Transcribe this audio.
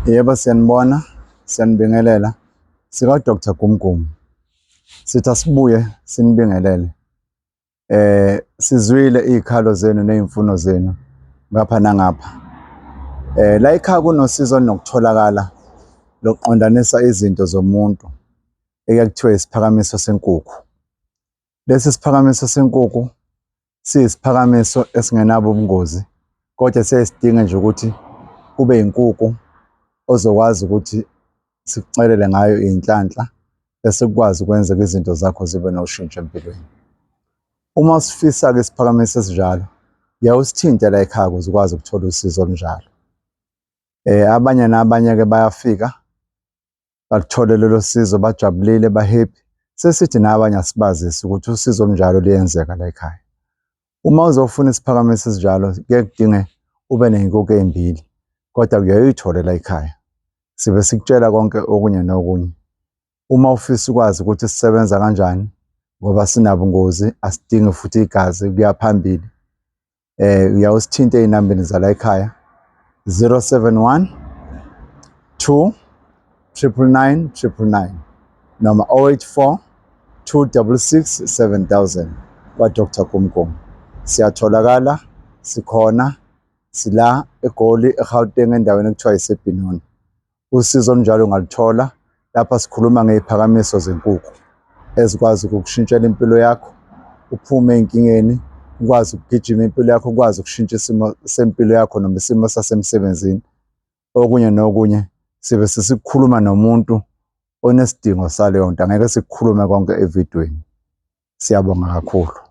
Yebo, siyanibona, siyanibingelela. Sika Dr. Gumgum. Sithi asibuye sinibingelele. Sizwile izikhalo zenu nezimfuno zenu ngapha nangapha. La ekhaya kunosizo nokutholakala lokuqondanisa izinto zomuntu eke kuthiwe isiphakamiso senkukhu. Lesi siphakamiso senkukhu siyisiphakamiso esingenabo ubungozi kodwa siyaye sidinge nje ukuthi kube inkukhu ozokwazi ukuthi sikucelele ngayo iy'nhlanhla bese kukwazi ukwenzeka izinto zakho zibe noshintsho empilweni. Uma usifisa-ke isiphakamiso esinjalo, uyaye usithinte la ekhaya ukuze ukwazi ukuthola usizo olunjalo. Abanye nabanye-ke bayafika baluthole lolo sizo bajabulile ba-happy. Sesithi nabanye asibazise ukuthi usizo olunjalo luyenzeka la ekhaya. Uma uzofuna isiphakamiso esinjalo kuye kudinge ube ney'nkukhu ey'mbili kodwa uyaye uyithole la ekhaya. Sibe sikutshela konke okunye nokunye. Uma ufisa ukwazi ukuthi sisebenza kanjani ngoba sinabungozi asidingi futhi igazi kuya phambili. Uyawusithinta ey'nambeni zala ekhaya 071 2 999 999 noma 084 266 7000 kwa Dr. Gumgum. Siyatholakala, sikhona, sila eGoli, eGauteng, endaweni ekuthiwa iseBenoni. Usizo olunjalo ungaluthola lapha sikhuluma ngey'phakamiso zenkukhu ezikwazi ukukushintshela impilo yakho, uphume ey'nkingeni, ukwazi ukugijima impilo yakho, ukwazi ukushintsha isimo sempilo yakho noma isimo sasemsebenzini. Okunye nokunye sibe sesikhuluma nomuntu onesidingo saleyo nto, angeke sikukhulume konke evidweni. Siyabonga kakhulu.